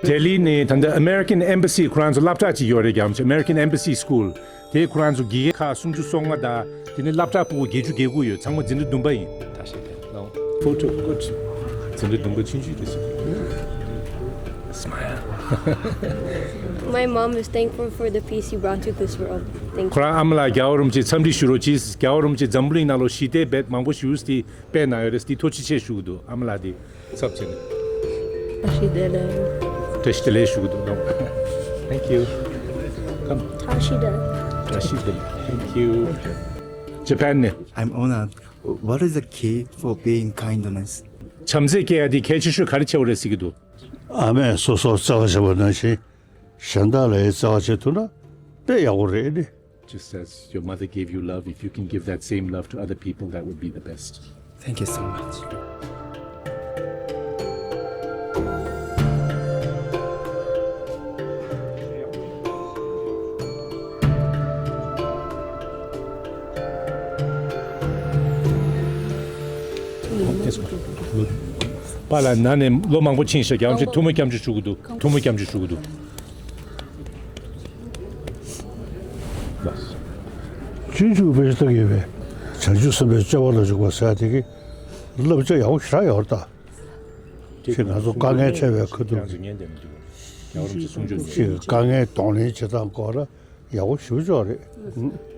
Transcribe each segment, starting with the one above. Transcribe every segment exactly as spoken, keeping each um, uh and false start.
ལྡི་ལི་ནས་ད་ལྟ་American Embassy ཁོ་རང་ཚོ་སློབ་གྲྭ་ཅིག་ཡོད་རེད། རྒྱ་མཚོ་American Embassy School དེ་ཁོ་རང་ཚོ་དགེ་རྒན་ཁག་སུམ་ཅུ་སོ་ལྔ་དང་དེ་ནས་སློབ་གྲྭ་ཕྲུ་གུ་བརྒྱད་ཅུ་གྱ་དགུ་ཡོད། ཚང་མ་འཛིན་གྲྭ་བདུན་པ་ཡིན། བཀྲ་ཤིས་བདེ་ལེགས། Photo good. འཛིན་གྲྭ་བདུན་པ་ཆུང་ཆུང་རེད་ཟེར། Smile. My mom is thankful for the peace you brought to this world. Thank you. ཁོ་རང་ཨ་མ་ལགས་རྒྱལ་བ་རིན་པོ་ཆེ་འཚམས་འདྲི་ཞུ་རོགས་གྱིས། རྒྱལ་བ་རིན་པོ་ཆེ་འཛམ་བུ་གླིང་ནང་ལོགས་ཞི་བདེའི་རྦད་མང་པོ་ཞིག་དེ་སྤེལ་གནང་ཡོད་རེད། དེ་ཐུགས་རྗེ་ཆེ་ཞུ་གི་འདུག་ཨ་མ་ལགས་དེ་ཚབ་བྱས་ནས། བཀྲ་ཤིས་བདེ་ལེགས། བཀྲ་ཤིས་བདེ་ལེགས་ཞུ་གི་འདུག Thank you. Come. བཀྲ་ཤིས་བདེ་ལེགས། བཀྲ་ཤིས་བདེ་ལེགས། Thank you. Japan ནས། I'm honored. What is the key for being kindness? བྱམས་བརྩེ་སྐྱེ་ཡ་དེ་གལ་ཆེ་ཤོས་ག་རེ་ཆེ་བ་རེད་ཟེར་གྱི་འདུག་ཨ་མས་སོ་སོར་བརྩེ་བ་བྱེད་པ་ནང་བཞིན་གཞན་དག་ལ་ཡང་བརྩེ་བ་བྱེད་ཐུབ་ན་དཔེ་ཡག་པོ་རེད་ནི། Just as your mother gave you love, if you can give that same love to other people, that would be the best. Thank you so much. པཱ་ལགས་ན་ནས་ལོ་མང་པོ་ཕྱིན་ཤག་རྒྱལ་བ་རིན་པོ་ཆེ་ཐུགས་སྨོན་སྐྱབས་འཇུག་ཞུ་གི་འདུག་ཐུགས་སྨོན་སྐྱབས་འཇུག་ཞུ་གི་འདུག་སྤྱོད་འཇུག་པའི་ལྟ་གི་ཡོད་པས། བྱང་ཆུབ་སེམས་དཔའི་སྤྱོད་པ་ལ་འཇུག་པ་ཟེར་དེ་གི་བསླབ་བྱ་ཡག་པོ་ཞེ་དྲག་ཡོད་རེད་ད། ཁྱེད་ང་ཚོ་དཀའ་ངལ་འཕྲད་པའི་ཁ་ཐུག་གི་ཅིག་དཀའ་ངལ་གདོང་ལེན་བྱེད་སྟངས་སྐོར་ལ་ཡག་པོ་ཞེ་པོ་ཅིག་རེད།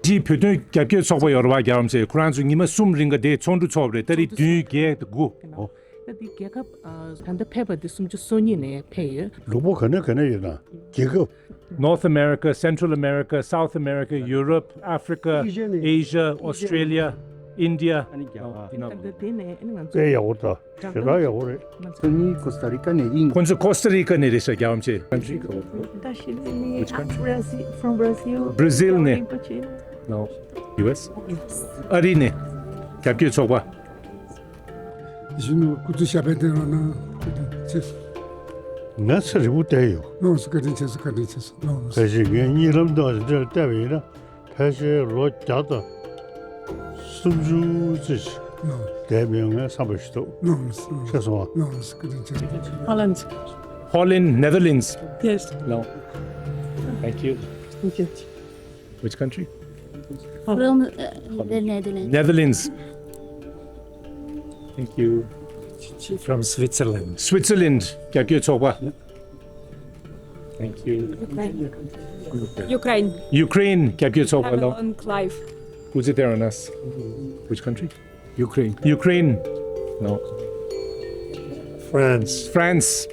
འདི་བོད་དོན་རྒྱབ་སྐྱོར་ཚོགས་པ་ཡོད་རེད་པ། རྒྱལ་བ་རིན་པོ་ཆེ་ཁོ་རང་ཚོ་ཉི་མ་གསུམ་རིང་ག་དེ་ཚོགས་འདུ་ཚོགས་པ་རེད། ཏ་རིག་བདུན་བརྒྱད་དང་དགུ། ད་འདི་རྒྱལ་ཁབ་ཨ། ད་ལྟ་ཕེབས་པ་འདི་སུམ་ཅུ་སོ་གཉིས་ནས་ཕེབས་ཡོད། ལུང་པ་ག་ནས་ག་ནས་ཡོད་ན་རྒྱལ་ཁབ། North America, Central America, South America, Europe, Africa, Asia, Australia, India. ད་ལྟ་དེ་ནས་ཨ་ནི་ང་ཚོ་དཔེ་ཡག་པོ་དང་ཞེ་དྲག་ཡག་པོ་རེད། ཁོ་གཉིས་ཀོ་སྟ་རི་ཀ་ནས་ཡིན། ཁོ་ཚོ་ཀོ་སྟ་རི་ཀ་ནས་རེད་ཤག་རྒྱལ་བ་རིན་པོ་ཆེ། Which country? Brazil, from Brazil. Brazil ནས། རྒྱལ་བ་རིན་པོ་ཆེ། No. U S? Yes. ཨ་རི་ནས། རྒྱབ་སྐྱོར་ཚོགས་པ། གཞོན་ནུ་སྐུ་ཚེ་ཞབས་པད་བརྟན་རོགས་གནང་། བཀའ་དྲིན་ཆེ། ང་ཚེ་རིང་པོ་བསྡད་ཡོད། ལགས་སོ། བཀའ་དྲིན་ཆེ་ཟེར། བཀའ་དྲིན་ཆེ་ཟེར། ལགས་སོ། ཕལ་ཆེར་ངས་གཉིད་ལམ་དུ་འདིར་བལྟས་པ་ཡིན་ན་ཕལ་ཆེར་ལོ་བརྒྱ་དང་སུམ་ཅུ་ཙམ་ཞིག་ལགས་བསྡད་མེད་ངས་བསམ་པ་ཞིག་འདུག་ལགས་སོ། ཤེས་སོང་ང་། ལགས་སོ། བཀའ་དྲིན་ཆེ། Holland. Holland, Netherlands. Yes. No. Thank you. Thank you. Which country? From, uh, the Netherlands. Netherlands. Thank you. From Switzerland. Switzerland རྒྱབ་སྐྱོར་ཚོགས་པ། Thank you. Ukraine. Ukraine རྒྱབ་སྐྱོར་ཚོགས་པ་ལ། Have a long life. Who's it there on us? Which country? Ukraine. Ukraine. No. France. France.